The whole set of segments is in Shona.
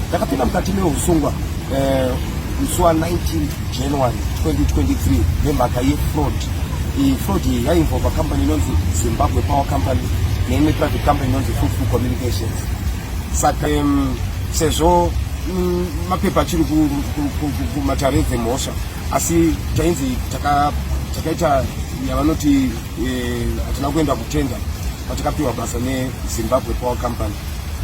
Ndakapinda mukati meusungwa musi wa19 January 2023 nemhaka yefraud. Iyi fraud iyi yainvolva company inonzi Zimbabwe Power Company neimwe private company inonzi Fruitful Communications. Saka sezvo mapepa achiri kumatare edzemhosva, asi tainzi takaita yavanoti hatina kuenda kutender patakapiwa basa neZimbabwe Power Company.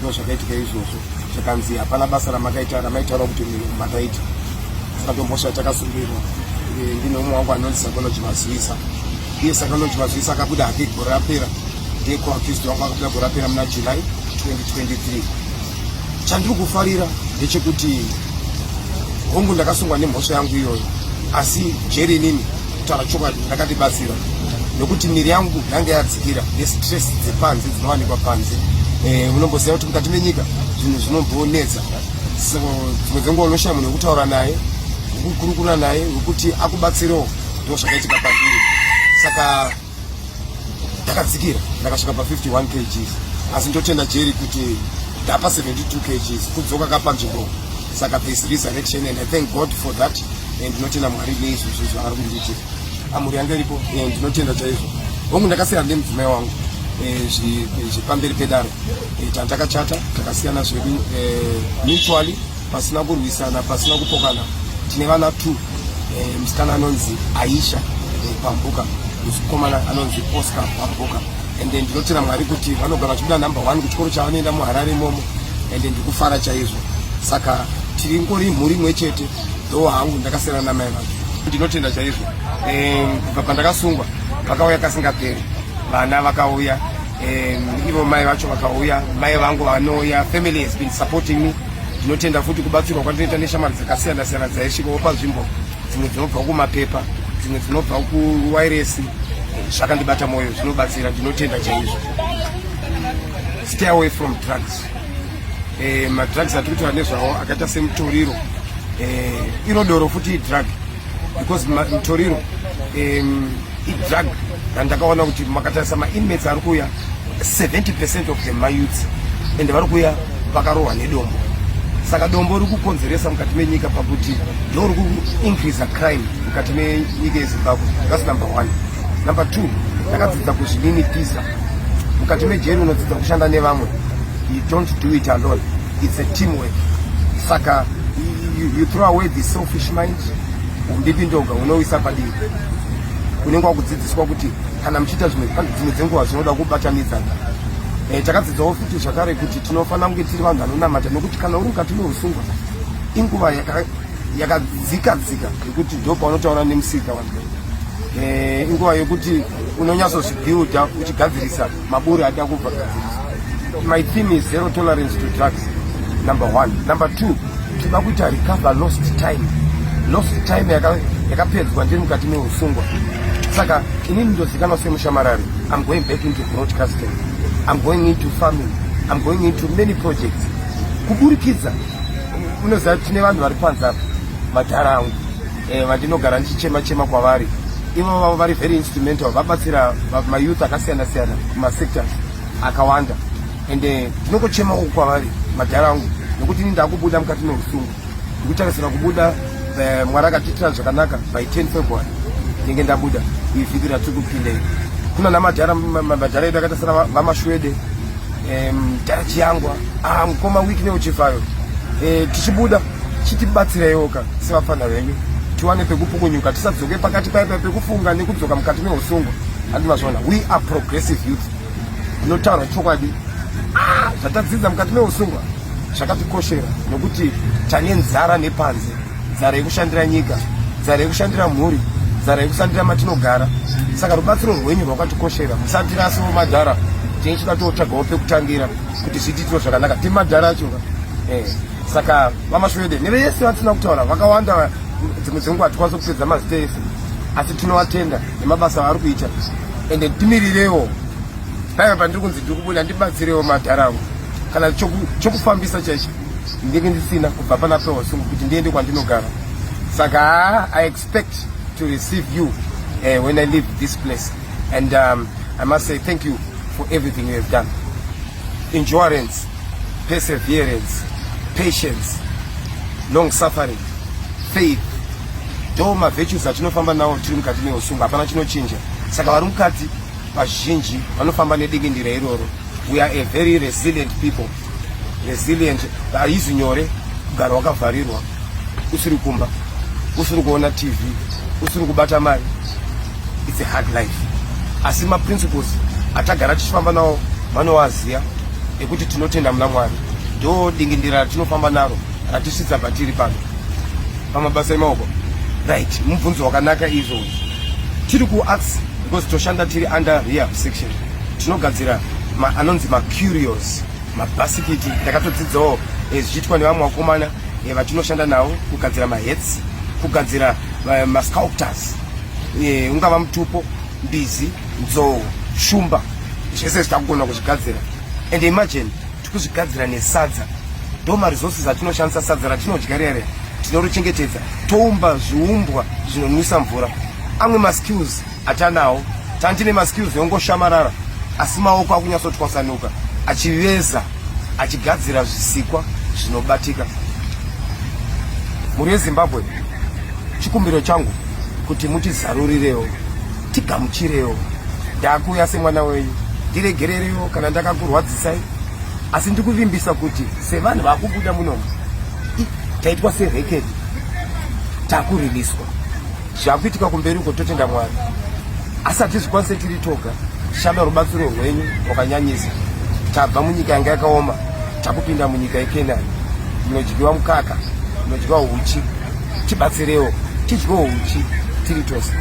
Ndo zvakaitika izvozvo, zvakanzi hapana basa ramakaita ramaitaura kuti makaita. Saka ndomhosva yatakasungirwa. Ndine umwe wangu anonzi Psychology Mazuisa. Iye Psychology Mazuisa akabuda hake gore rapera, ndiye co-accused wangu, akabuda gore rapera muna July 2023. Chandiri kufarira ndechekuti hongu, ndakasungwa nemhosva yangu iyoyo, asi jeri inini, kutaura chokwadi, ndakandibatsira nokuti miri yangu yanga yadzikira nestress dzepanze dzinowanikwa panze. Unomboziva kuti mukati menyika zvinhu zvinombonetsa, so dzimwe dzenguva unoshaya munhu wekutaura naye, wekukurukura naye, wekuti akubatsirewo. Ndo zvakaitika pandiri. Saka ndakadzikira, ndakasvika pa51 kgs, asi ndotenda jeri kuti ndapa 72 kgs, kudzoka kapanzvimbo. Saka this resurrection, and I thank God for that, and ndinotenda Mwari neizvozvo zvaari kundiitira. Amhuri yange iripo, ndinotenda chaizvo. Hongu, ndakasiyana nemudzimai wangu zvepamberi pedare. Tandakachata takasiyana zvedu mutually, pasina kurwisana, pasina kupokana. Tine vana two, musikana anonzi Aisha Pambuka, mukomana anonzi Oscar Pambuka. And ndinotenda Mwari kuti vanogara vachibuda number one kuchikoro chavanoenda muHarare imomo, and ndikufara chaizvo. Saka tiri ngori mhuri imwe chete, though hangu ndakasiyana namai vacho. Ndinotenda chaizvo. Kubva pandakasungwa vakauya kasingaperi, vana vakauya, ivo mai vacho vakauya, mai vangu vanouya. Family has been supporting me. Ndinotenda futi kubatsirwa kwandinoita neshamwari dzakasiyana siyana dzaisvikawo panzvimbo, dzimwe dzinobva kumapepa, dzimwe dzinobva kuwairesi. Zvakandibata mwoyo, zvinobatsira, ndinotenda chaizvo. Stay away from drugs. Madrugs atiri kutaura nezvawo akaita semutoriro, iro doro futi idrug, because mutoriro idrug randakaona kuti makatarisa mainmates ari kuuya, 70% of them mayouths, and vari kuuya vakarohwa nedombo. Saka dombo riri kukonzeresa mukati menyika pakuti ndo riri kuincreasa crime mukati menyika yeZimbabwe. That's number one. Number two, ndakadzidza kuzvininipisa mukati mejeri. Unodzidza kushanda nevamwe. You don't do it alone, it's a teamwork. Saka you throw away the selfish mind, umbimbindoga unoisa padivi. Unenge wakudzidziswa kuti kana muchiita zvimwe, dzimwe dzenguva zvinoda kubatanidzana. Takadzidzawo futi zvakare kuti tinofanira kunge tiri vanhu vanonamata, nokuti kana uri mukati meusungwa inguva yakadzika dzika yekuti ndo paunotaura nemusika wanhu. Inguva yekuti unonyatsozvibuilda uchigadzirisa maburi ada kubva gadzirisa. My theme is zero tolerance to drugs, number one. Number two, toda kuita recover lost time, lost time yakapedzwa ndiri mukati meusungwa. Saka inini ndozikanwa semushamarari. I'm going back into broadcasting, I'm going into farming, I'm going into many projects kuburikidza. Unoziva tine vanhu vari panze apa, madhara angu vandinogara ndichichema chema kwavari. Ivo vavo vari very instrumental, vabatsira mayouth akasiyana siyana kumasectors akawanda, and ndinongochemawo kwavari, madhara angu, nekuti ini ndakubuda mukati meusungwa, ndikutarisira kubuda, Mwari akatiitira zvakanaka, by 10 February ndinge ndabuda, ivhiki ratiri kupinda iri. Kuna namadhara, madhara edu akaita sana vaMashwede, dhara Chiyangwa, mukoma Wiki neuchifayo. Tichibuda chitibatsiraiwo ka sevafana venyu, tiwane pekupukunyuka, tisadzoke pakati paipa pekufunga nekudzoka mukati meusungwa. Handi mazviona, we are progressive youth. Ndinotaura chokwadi. Zvatadzidza mukati meusungwa zvakatikoshera, nokuti tane nzara nepanze, nzara yekushandira nyika, nzara yekushandira mhuri, nzara yekushandira matinogara. Saka rubatsiro rwenyu rwakatikoshera. Musatirasiwo madhara, tinenge chida totsvagawo pekutangira kuti zvitiitiro zvakanaka. Tiri madhara achoka. Saka vaMashwede nevese vatisina kutaura vakawanda, dzimwe dzenguva hatikwanisi kupedza mazita ese, asi tinovatenda nemabasa avari kuita. Ende timirirewo paiva pandiri kunzi ndiri kubuda, ndibatsirewo madhara angu. Kana chokufambisa chaicho ndinge ndisina kubva pana pewasungu kuti ndiende kwandinogara. Saka I expect to receive you when I leave this place, and I must say thank you for everything you have done. Endurance, perseverance. Patience, long suffering, faith ndo mavirtues atinofamba nawo tiri mukati meusungwa. Hapana chinochinja. Saka vari mukati vazhinji vanofamba nedingindira iroro. We are a very resilient people, resilient. Haizi nyore kugara wakavharirwa, usiri kumba, usiri kuona TV, usiri kubata mari. It's a hard life, asi maprinciples atagara tichifamba nawo vanowaziya, ekuti tinotenda muna Mwari. Ndo dingindira ratinofamba naro ratisvitsa patiri pano. Pamabasa emaoko, right, mubvunzo wakanaka izvozvo. Tiri kuarts because toshanda tiri under rehab section. Tinogadzira anonzi macurios, mabhasikiti. Ndakatodzidzawo zvichiitwa nevamwe vakomana vatinoshanda navo, kugadzira mahats, kugadzira masculptors, ungava mutupo, mbizi, nzou, shumba, zvese zvitakugona kuzvigadzira. And imagine, tikuzvigadzira nesadza. Ndo maresources atinoshandisa. Sadza ratinodya rere tinorichengetedza, toumba zviumbwa zvinonwisa mvura. Amwe maskills atanawo, tandine maskills yongoshamarara, asi maoko akunyatsotwasanuka achiveza, achigadzira zvisikwa zvinobatika. Mhuri yeZimbabwe, chikumbiro changu kuti mutizarurirewo, tigamuchirewo. Ndakuuya semwana wenyu, ndiregererewo kana ndakakurwadzisai, asi ndikuvimbisa kuti sevanhu vakubuda munomu, taitwa serekedi, takuriliswa. Zvakuitika kumberi uko, totenda Mwari, asi hatizvikwanise tiri toga. Tichada rubatsiro rwenyu rwakanyanyisa. Tabva munyika yanga yakaoma, takupinda munyika yeKenani munodyiwa mukaka, munodyiwa uchi. Tibatsirewo tidyewo uchi tiri tose.